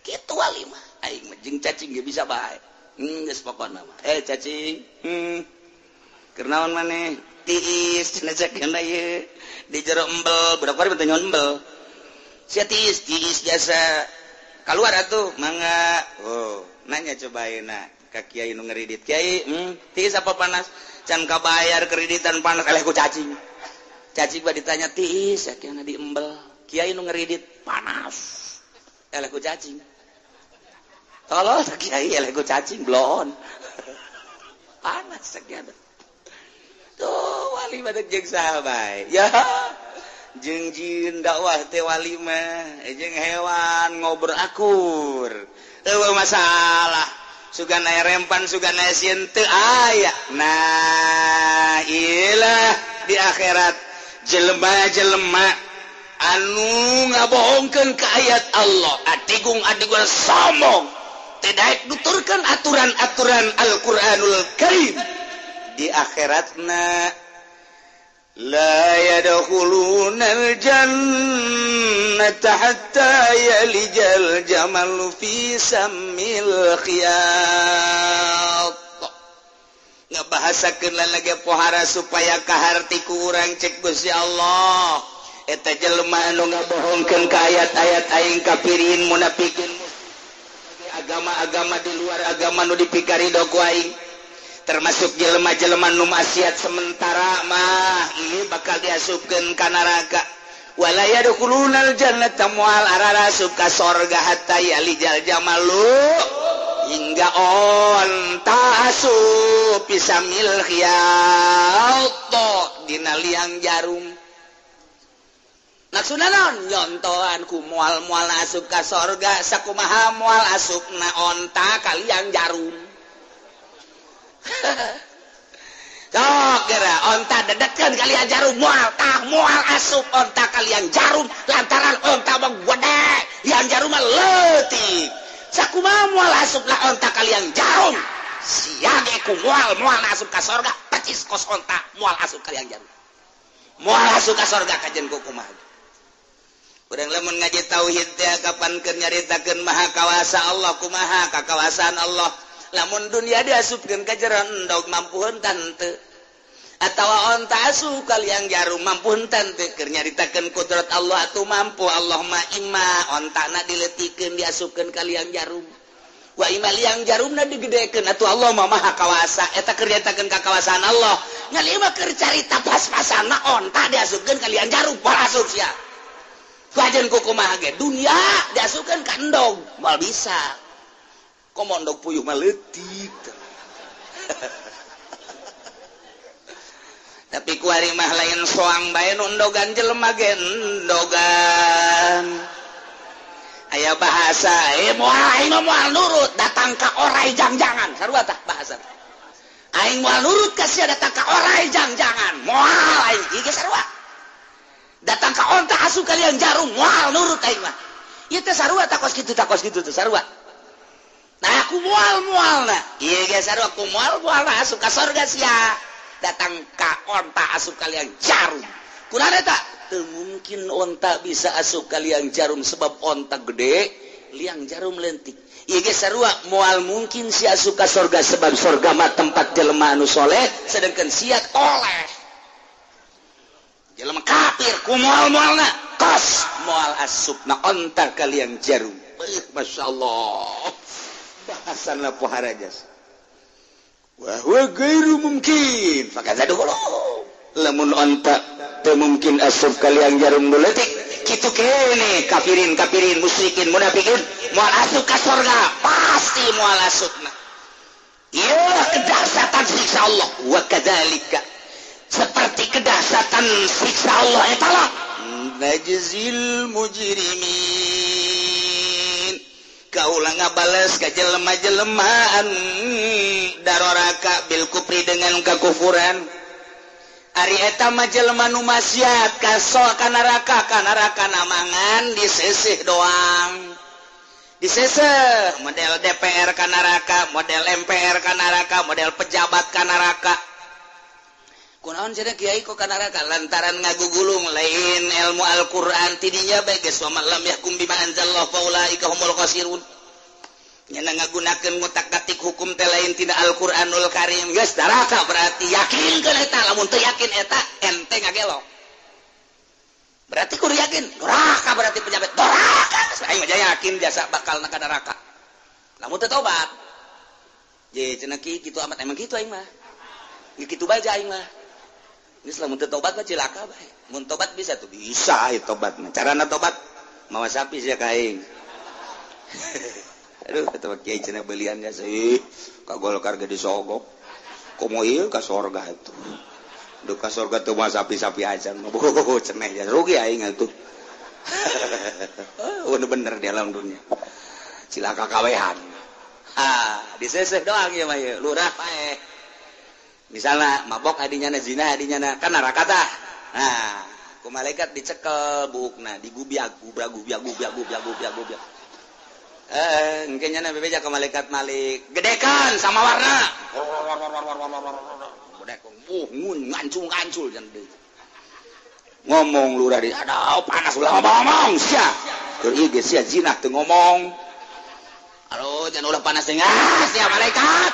Kitu wali mah aing mah jeung cacing ge bisa bae. Geus pokona mah. Cacing. Keur naon maneh? Tiis cenah cek ieu. Di jero embel, budak bari teh nyon embel. Sia tiis, tiis jasa. Kaluar atuh, mangga. Oh, nanya coba ayeuna ka kiai nu ngeridit. Kiai, tiis apa panas? Can kabayar kreditan panas eleh ku cacing. Cacing mah ditanya tiis, ya kieu di embel. Kiai nu ngeridit panas. Eleh ku cacing. Tolol kiai eleh ku cacing bloon. Panas sakieu. Tuh Wali mah jeung saha bae ya jeung jin dakwah teh wali mah jeung hewan ngobrol akur eueuh masalah sugan aya rempan sugan aya sieun teu aya. Nah ilah di akhirat jelema-jelema anu ngabohongkeun ka ayat Allah adigung-adigung sombong teu daek nuturkeun aturan-aturan Al-Qur'anul Karim di akhiratna la yadkhulunal jannata hatta yalijal jamalu fi sammil khiyat. Ngabahasakeun lagi pohara supaya kaharti ku urang cek Gusti Allah eta jelema anu ngabohongkeun ka ayat-ayat aing kafirin munafikin agama-agama di luar agama nu dipikarido ku aing termasuk jelema-jelema nu maksiat sementara mah ini bakal diasupkeun ka neraka wala yadkhulunal jannata moal ararasup ka sorga hatta yalijal jamalu hingga onta asup pisamil khiyat dina liang jarum. Maksudna naon nyontohan ku moal-moal asup ka sorga sakumaha moal asupna onta ka liang jarum. Sok geura onta dedetkeun kalian jarum moal tah moal asup onta kalian jarum lantaran onta mah gede yang jarum mah leutik sakumaha moal asupna onta kalian jarum sia ge ku moal moal asup ka sorga percis kos onta moal asup kalian jarum moal asup ka sorga kajen ku kumaha. Urang lamun ngaji tauhid teh kapan keur nyaritakeun maha kawasa Allah kumaha kakawasaan Allah lamun dunia diasupkeun ka jero endog mampu henteu teu atawa onta asup kalian jarum mampu henteu teu keur nyaritakeun kudrat Allah atuh mampu Allah mah imma ontana dileutikeun diasupkeun kalian jarum wa imma liang jarumna digedekeun atuh Allah mah maha kawasa eta keur nyaritakeun kakawasaan Allah ngan ieu mah keur carita pas-pasana onta diasupkeun kalian jarum moal asup sia kajen ku kumaha ge dunia diasupkeun ka endog moal bisa komo endog puyuh mah leutik. Tapi kuari mah lain soang bae nu endogan jelema ge endogan aya bahasa moal aing mah moal nurut datang ka orai jangjangan sarua tah bahasa aing moal nurut ka sia datang ka orai jangjangan moal aing ieu ge sarua datang ka onta asup kalian jarum moal nurut aing mah ieu teh sarua takos kitu teh sarua. Nah aku mual-mual nah iya ge sarua aku mual-mual nah asup ka sorga sia datang ka onta asup kalian jarum kunaon eta teu mungkin onta bisa asup kalian jarum sebab onta gede liang jarum lentik ieu ge sarua moal mungkin sia asup ka sorga sebab sorga mah tempat jelema anu soleh sedangkan sia toleh jelema kafir ku mual-mualna kos moal asupna onta kalian jarum. Masya Allah bahasanlah pohara jas wa huwa ghairu mungkin fakadzadulu lamun onta teu mungkin asup kalian jarum nu leutik kitu kene kafirin kafirin musyrikin munafikin moal asup ka sorga pasti moal asupna. Ieu kedahsyatan siksa Allah wa kadzalika seperti kedahsyatan siksa Allah eta lah najzil mujrimin kaulah ngabales ka jelema-jelemaan daroraka bil kufri dengan kekufuran. Ari eta mah jelema nu maksiat kaso ka neraka namangan diseseh doang diseseh model DPR ka neraka model MPR ka neraka model pejabat ka neraka kunaon cenah kiai kok ka neraka lantaran ngagugulung lain ilmu Al-Qur'an tidinya bae geus wa man lam yahkum bima anzalallahu faulaika humul khasirun nya ngagunakeun ngutak-atik hukum teh lain tina Al-Qur'anul Karim geus neraka berarti yakinkeun eta lamun teu yakin eta ente ngagelok berarti kudu yakin neraka berarti pejabat neraka aing mah yakin jasa bakal ka neraka lamun teu tobat je cenah ki kitu amat emang kitu aing mah kitu bae aing mah geus lamun teu tobat mah cilaka bae. Mun tobat bisa tuh bisa ieu tobat mah. Carana tobat mawa sapi sia ka aing. Aduh kata kiai cenah belian nya sih ka Golkar ge disogok. Komo ieu ka sorga atuh. Duka surga tuh mah sapi-sapi aja mah ceneh ya rugi aing atuh. Bener-bener di alam dunia. Cilaka kawehan. Ah, diseseh doang ya mah lurah paeh. Misalnya mabok adinya na zina adinya na kan neraka tah. Nah, ku malaikat dicekel buukna, digubiak gubiak gubiak gubiak gubiak gubiak gubiak. Engke nya bebeja ke malaikat Malik, gedekan sama warna. Ngancul-ngancul ngomong lurah di aduh panas ulah ngomong sia keur ieu geus sia zina teu ngomong aduh jangan ulah panas teh sia malaikat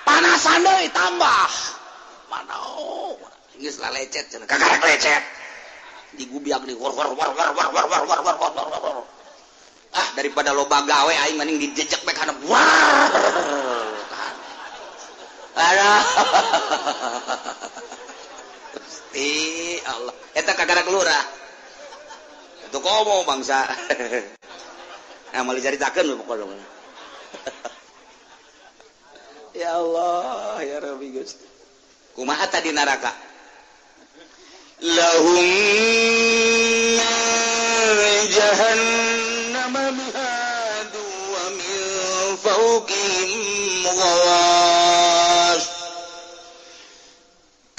panasan deui tambah mana geus lalecet cenah kakarek lecet digubiak di war war war war war war war war war war ah daripada loba gawe aing mending dijejek bae kana war. Aduh. Gusti Allah. Eta kagarak lurah. Itu komo bangsa. Nah, mau dicaritakeun pokokna. Ya Allah, ya Rabbi Gusti. Kumaha tadi neraka? Lahum jahannam mihadu wa min fawqihim ghawash.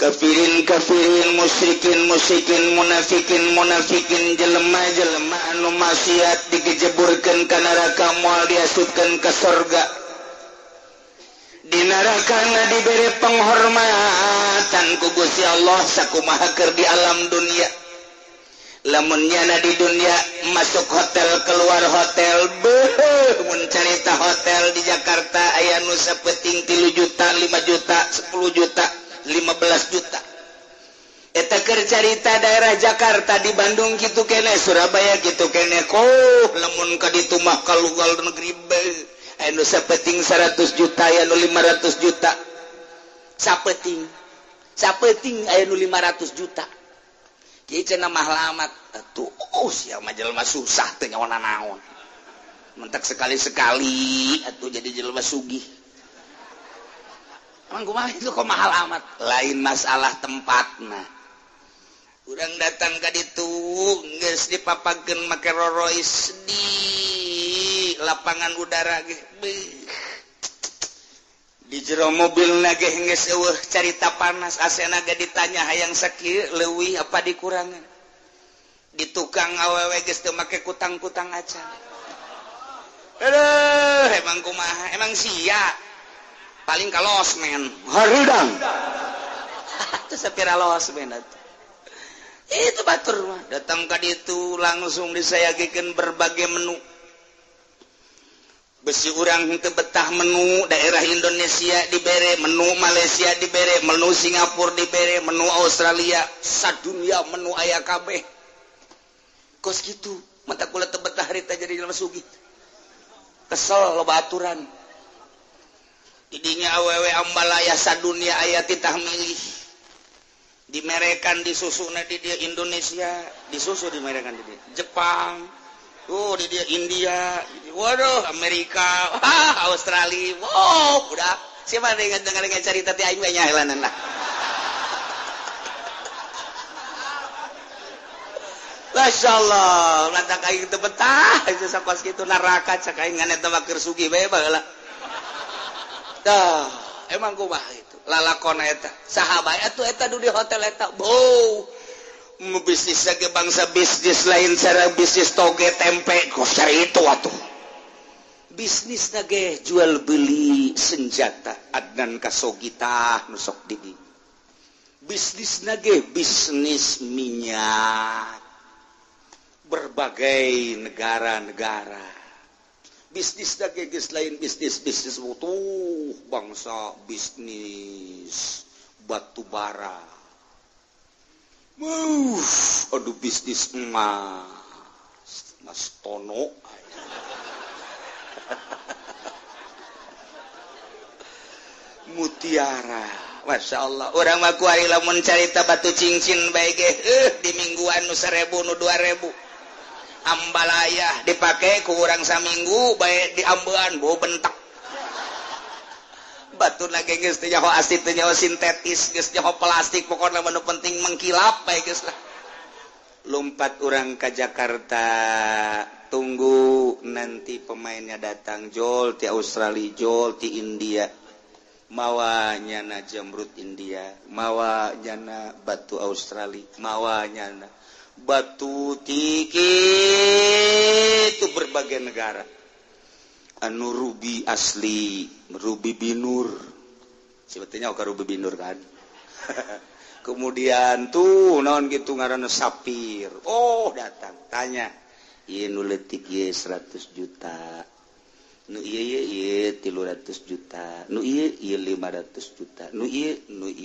Kafirin kafirin musyrikin musyrikin munafikin munafikin jelema jelema anu maksiat digejeburkeun ka neraka moal diasupkeun ka surga. Di neraka dibere penghormatan ku Gusti Allah sakumaha keur di alam dunia. Lamun nyana di dunia masuk hotel keluar hotel beuh mun carita hotel di Jakarta aya nu sapeting 3 juta 5 juta 10 juta 15 juta. Eta keur carita daerah Jakarta di Bandung kitu keneh Surabaya kitu keneh koh lamun ka ditu mah ka luar negeri beuh aya nu sapeting 100 juta aya nu 500 juta. Sapeting sapeting aya nu 500 juta. Kieu cenah mah lamat atuh oh sia mah jelema susah teu nyawa naon. Mentak sekali-sekali atuh jadi jelema sugih. Emang kumaha itu kok mahal amat? Lain masalah tempatna. Urang datang ka ditu geus dipapakeun make rorois di lapangan udara ge. Di jero mobilna ge geus eueuh carita panas, asena ge ditanya hayang sakieu leuwih apa dikurangan. Di tukang awewe geus teu make kutang-kutang acan. Aduh, emang kumaha? Emang sia. Paling ka losmen harudang itu sapira losmen itu batur mah datang ka ditu langsung disayagikeun berbagai menu besi urang teu betah menu daerah Indonesia dibere menu Malaysia dibere menu Singapura dibere menu Australia sadunia menu aya kabeh kos kitu mata kula teu betah harita jadi jelema sugih kesel loba aturan. Didinya awewe ambalaya sadunia aya titah milih dimerekan disusuna di dia Indonesia disusu dimerekan di dia Jepang tuh di dia India waduh Amerika ah, Australia wow udah siapa dengan dengan cerita ti aing we nyaheulanan lah. Masya Allah lantak aing teu betah itu sakos kitu neraka cak aing ngan eta mah keur sugih bae baheula. Dah, emang kumaha itu lalakon eta saha bae atuh eta du di hotel eta bau bisnis ge bangsa bisnis lain cara bisnis toge tempe kos cari itu atuh bisnis ge jual beli senjata Adnan Khashoggi tah nu sok di bisnis ge bisnis minyak berbagai negara-negara bisnis geus lain bisnis bisnis tuh bangsa bisnis batu bara aduh bisnis emas Mas Tono mutiara Masya Allah urang mah kuari lamun carita batu cincin bae ge di mingguan nu 1000 nu 2000 ambalaya dipake ku urang saminggu bae diambean bau bentak Batu lagi geus teu nyaho asli, teu nyaho sintetis, geus nyaho plastik, pokokna mah nu penting mengkilap bae geus lah. Lompat orang ke Jakarta, tunggu nanti pemainnya datang, jol ti Australia, jol ti India, mawa nyana jamrut India, mawa nyana batu Australia, mawa nyana batu tiki itu berbagai negara. Anu ruby asli, ruby binur, sebetulnya oke ruby binur kan. Kemudian tuh naon gitu ngaranna sapir. Oh datang tanya, ieu nu leutik ieu 100 juta, nu ieu ieu 300 juta, nu ieu ieu 500 juta, nu ieu 1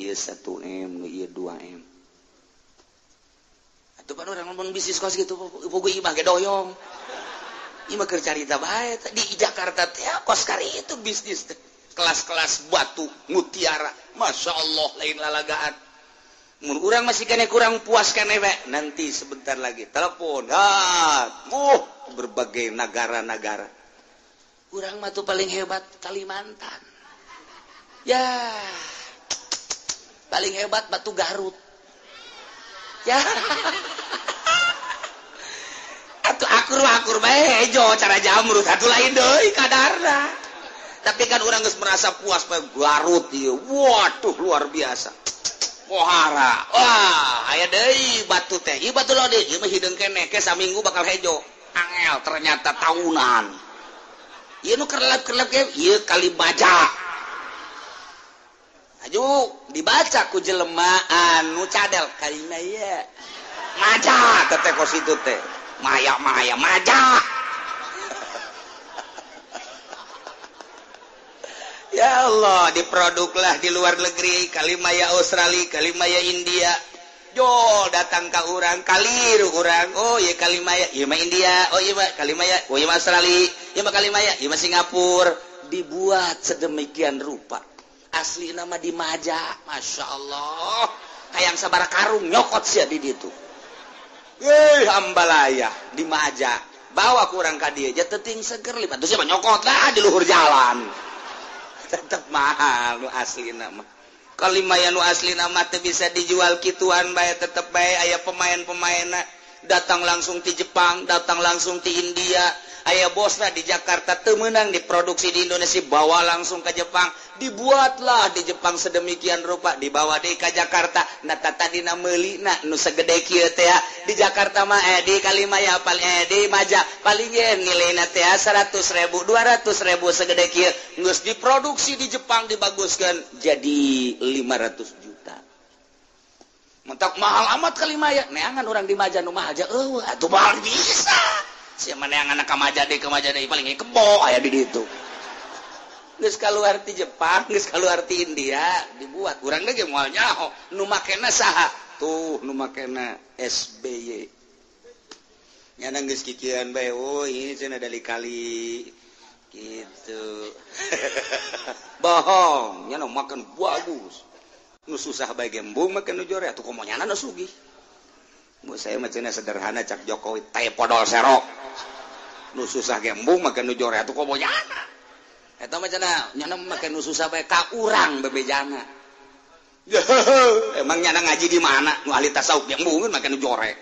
M, nu ieu 2 M. Atuh pan urang ngomong bisnis kos gitu, pugu imah ge doyong. Imah keur carita bae di Jakarta teh kos kari itu bisnis teh. Kelas-kelas batu mutiara, Masya Allah lain lalagaan. Mun urang masih kene kurang puas kene we, nanti sebentar lagi telepon, berbagai negara-negara. Urang mah tuh paling hebat Kalimantan. Ya. Paling hebat batu Garut. Ya. Atuh akur-akur bae hejo cara jamrut atuh lain deui kadarna. Tapi kan urang geus merasa puas bae Garut ieu. Waduh luar biasa. Pohara. Wah, aya deui batu teh. Ieu batu lode, ieu mah hideung keneh ke saminggu bakal hejo. Angel ternyata tahunan. Ieu nu kerlap-kerlap ge ieu kali baja. Aju dibaca ku jelema anu cadel kalina ieu. Maja teh kos itu teh. Maya-maya maja. Ya Allah, diproduklah di luar negeri, Kalimaya Australia, Kalimaya India. Jol datang ka urang, kaliru urang. Oh, ieu Kalimaya, ieu mah India. Oh, ieu mah Kalimaya, oh ieu mah Australia, ieu mah Kalimaya, ieu mah Singapura. Dibuat sedemikian rupa. Asli nama di Maja, Masya Allah. Hayang sabara karung nyokot sia di ditu. Ambalaya di Maja. Bawa kurang ka dieu, teting seger lima. Terus siapa nyokot lah di luhur jalan. Tetep mahal nu asli nama. Kalimaya nu asli nama teu bisa dijual kituan bae, tetep bae aya pemain-pemainna datang langsung ti Jepang, datang langsung ti India. Aya bosna di Jakarta teu meunang diproduksi di Indonesia, bawa langsung ke Jepang, dibuatlah di Jepang sedemikian rupa, dibawa deui ka Jakarta. Nah tadina meulina nu segede kieu teh di Jakarta mah di Kalimaya paling di Maja paling ye nilaina teh 100.000 200.000 segede kieu, geus diproduksi di Jepang dibaguskeun jadi 500 juta. Mentak mahal amat Kalimaya, neangan urang di Maja nu mahal aja eueuh atuh mahal bisa. Si mana yang anak kamaja deui paling kebo aya di ditu. Geus kaluar ti Jepang, geus kaluar ti India, dibuat. Urang ge moal nyaho nu makena saha? Tuh nu makena SBY. Nyana geus kikieuan bae, oh ini cenah dari kali gitu. Bohong, nyana makan bagus. Nu susah bae gembung make nu jore atuh komo nyana nu sugih. Mu saya mah cenah sederhana cak Jokowi teh podol serok. Nu susah gembung make nu jore atuh komo nyana. Eta mah cenah nyana make nu susah bae ka urang bebejana. Emang nyana ngaji di mana? Nu ahli tasawuf gembungeun make nu jore.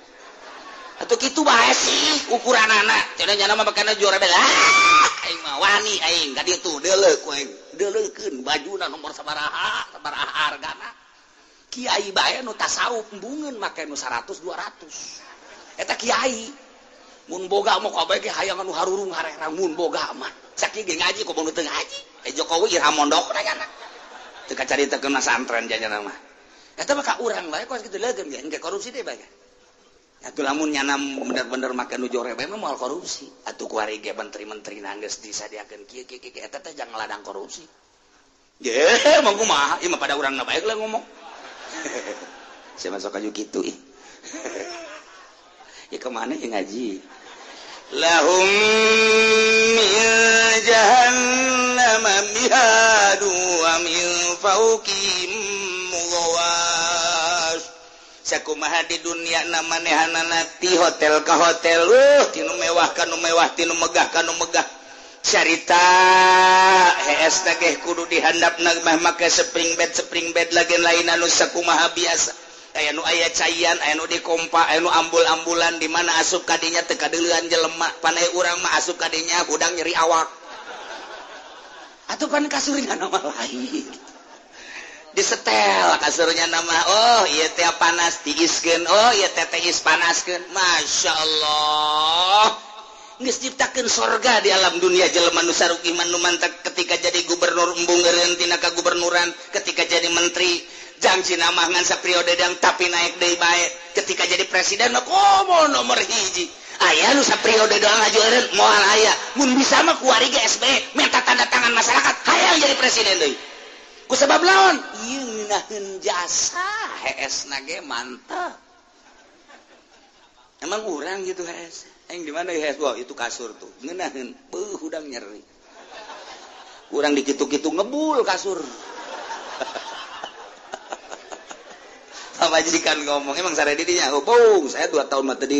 Atuh kitu bae sih ukuranana. Cenah nyana mah make nu jore bae. Aing mah wani aing ka ditu deuleuh ku aing. Deuleukeun bajuna nomor sabaraha, sabaraha hargana. Kiai bae nu tasawuf embungeun make nu 100 200. Eta kiai mun boga mah kabeh ge hayang anu harurung harerang mun boga mah. Sakieu ge ngaji komo nu teu ngaji. Jokowi ira mondok na nyana. Teu kacaritakeun santren janyana mah. Eta mah ka urang bae kos kitu leugeun ge engke korupsi deui bae. Atuh lamun nyana bener-bener make nu jore bae mah moal korupsi. Atuh kuari ge menteri-menteri geus disadiakeun kieu kieu kieu eta teh jangan ladang korupsi. Ye, mah kumaha? Ieu mah pada urangna bae lah ngomong. Saya masuk aja gitu ih. Ya kemana ya ngaji? Lahum min jahannam mihadu wa min fawqihim ghawash. Sakumaha di dunia namanehanana ti hotel ka hotel, tinu mewah kanu mewah, tinu megah kanu megah. Carita Hees teh kudu dihandapna mah make spring bed lagi lain anu sakumaha biasa. Aya nu aya caian, aya nu dikompa, aya nu ambul-ambulan di mana asup kadinya teu kadeulean jelema. Panai urang mah asup kadinya hudang nyeri awak. Atuh pan kasurnya nama lain. Disetel kasurnya nama, oh ieu teh panas tiiskeun, oh ieu teh tiis panaskeun. Masya Allah. Geus ciptakeun sorga di alam dunia jelema nu saruki nu mantak ketika jadi gubernur embung eureun tina kagubernuran, ketika jadi menteri jangji nama ngan sapriode dang tapi naik deui bae, ketika jadi presiden mah komo nomor hiji. Aya nu sapriode doang aju eureun moal aya. Mun bisa mah kuari ge SBY minta tanda tangan masyarakat hayang jadi presiden deui. Ku sebab laon? Ieu ngeunaheun jasa heesna ge mantap. Emang urang gitu hees. Aing di mana hees? Wah, itu kasur tuh. Ngeunaheun, beuh hudang nyeri. Urang dikitu-kitu ngebul kasur. Pamajikan ngomong, emang sare didinya? Oh, bung, saya 2 tahun mah teu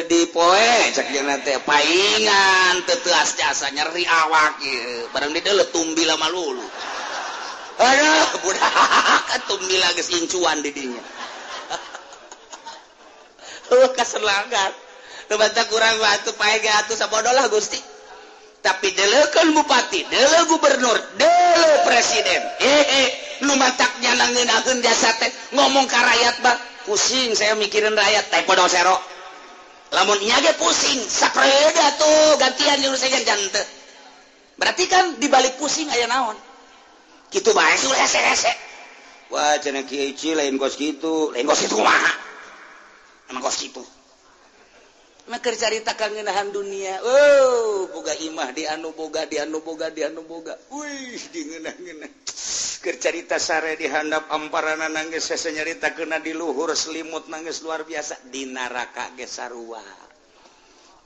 di poe cek jeung teh paingan teu teuas jasa nyeri awak ieu. Barang di deuleu tumbila malulu. Aduh, budak tumbila geus incuan di dinya. Heuh kaselangan. Nu bantah kurang atuh pae ge atuh sabodo lah Gusti. Tapi deuleukeun bupati, deuleu gubernur, deuleu presiden. Nu mataknya nangeunaheun jasa teh ngomong ka rakyat bah, pusing saya mikirin rakyat teh podo sero. Lamun nya ge pusing, sapreode atuh gantian jeung saya jante. Berarti kan di balik pusing aya naon? Kitu bae sih hese-hese. Wah, cenah Kiai Ci lain kos kitu, lain kos kitu kumaha? Emang kos kitu. Mah keur carita kangenahan dunia. Oh, boga imah di anu boga, di anu boga, di anu boga. Wih, di ngeunah-ngeunah. Keur carita sare di handap amparana nangis hese nyaritakeunna di luhur selimut nangis luar biasa di neraka ge sarua.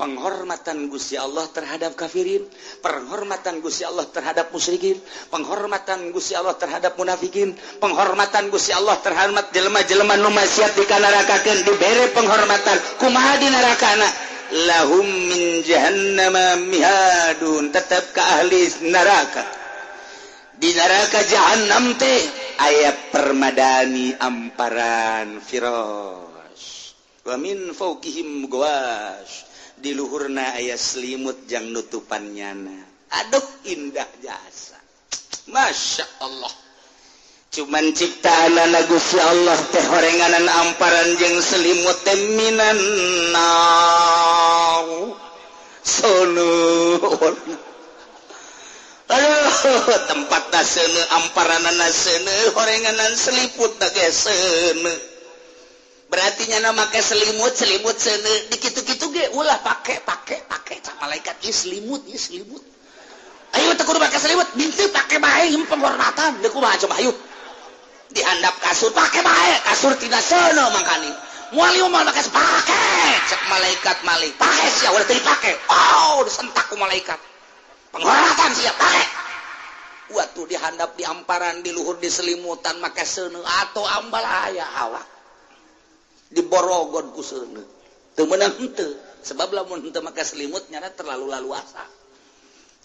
Penghormatan Gusti Allah terhadap kafirin, penghormatan Gusti Allah terhadap musyrikin, penghormatan Gusti Allah terhadap munafikin, penghormatan Gusti Allah terhadap jelema-jelema nu maksiat dikanarakakeun dibere penghormatan. Kumaha di narakana? Lahum min jahannama mihadun, tetap ka ahli neraka. Di neraka jahannam teh aya permadani amparan firas. Wa min fawqihim ghawash. Di luhurna aya selimut jang nutupan nyana. Aduh indah jasa. Masya Allah. Cuman ciptaan Gusti Allah teh horenganan amparan jeung selimut teh minan nar. Sono. Aduh tempatna seuneu amparanana seuneu horenganan seliput ge seuneu. Berarti nyana make selimut selimut seuneu dikitu-kitu ge ulah pake pake pake cak malaikat ieu selimut ieu selimut. Ayo teu kudu make selimut, bintu pake bae ieu penghormatan. Deuk kumaha coba ayo. Dihandap kasur pake bae, kasur tina seuneu mangkani. Moal ieu moal make pake cak malaikat malik. Pake sia ulah teu dipake. Oh, disentak ku malaikat. Penghormatan sia pake. Waktu dihandap di amparan di luhur di selimutan make seuneu atau ambalaya awak. Diborogon ku seuneu teu meunang henteu sebab lamun henteu make selimut nyana terlalu laluasa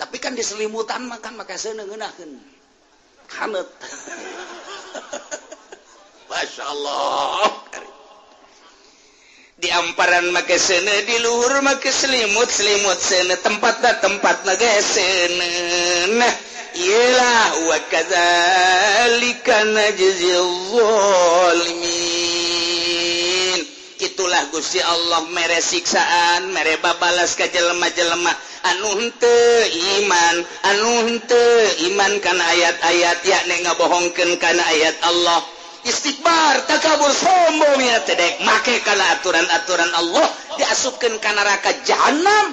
tapi kan di selimutan mah kan make seuneu ngeunaheun haneut. Masyaallah di amparan make seuneu di luhur make selimut selimut seuneu tempatna tempatna ge seuneu. Nah iyalah wa kadzalika najzil zalimin. Itulah Gusti Allah mere siksaan, mere babalas ka jelema-jelema anu henteu iman, anu henteu iman kana ayat-ayat yakni ngabohongkeun kana ayat Allah. Istikbar, takabur, sombong ya teh dek make kana aturan-aturan Allah diasupkeun ka neraka jahanam,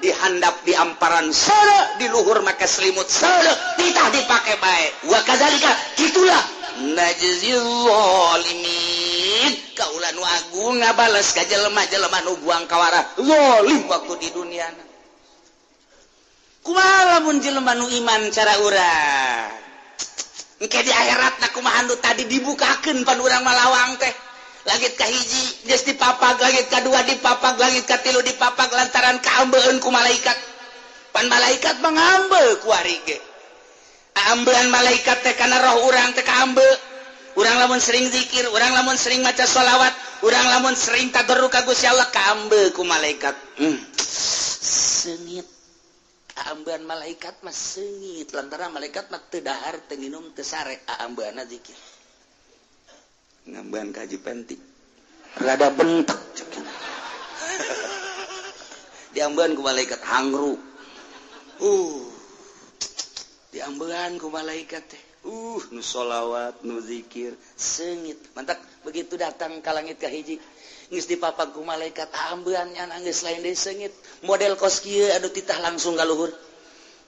dihandap di amparan seuneu, di luhur make selimut seuneu, titah dipake bae. Wa kadzalika kitulah najzil zalimin. Kaula nu agung ngabales ka jelema-jelema nu buang kawarah zalim waktu di dunia. Kumaha lamun jelema nu iman cara urang? Engke di akhiratna kumaha nu tadi dibukakeun pan urang malawang teh. Langit kahiji geus dipapag, langit kadua dipapag, langit katilu dipapag lantaran kaambeun ku malaikat. Pan malaikat mah ngambe ku ari ge. Kaambean malaikat teh kana roh urang teh kaambe. Urang lamun sering zikir, urang lamun sering maca sholawat, urang lamun sering tadarru ka Gusti Allah, kaambe ku malaikat. Seungit. Kaambean malaikat mah seungit lantaran malaikat mah teu dahar, teu nginum, teu sare, aambeanna zikir. Ngambean ka Haji Penti. Rada bentek cek. Diambean ku malaikat hangru. Diambean ku malaikat teh. Nu sholawat, nu zikir, seungit. Mantak begitu datang ka langit ka hiji, geus dipapag ku malaikat, ambean nya geus lain deui seungit. Model kos kieu anu titah langsung ka luhur.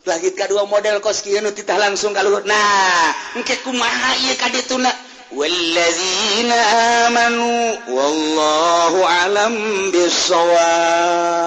Langit kadua model kos kieu nu titah langsung ka luhur. Nah, engke kumaha ieu ka dituna? Wallazina amanu wallahu alam bissawab.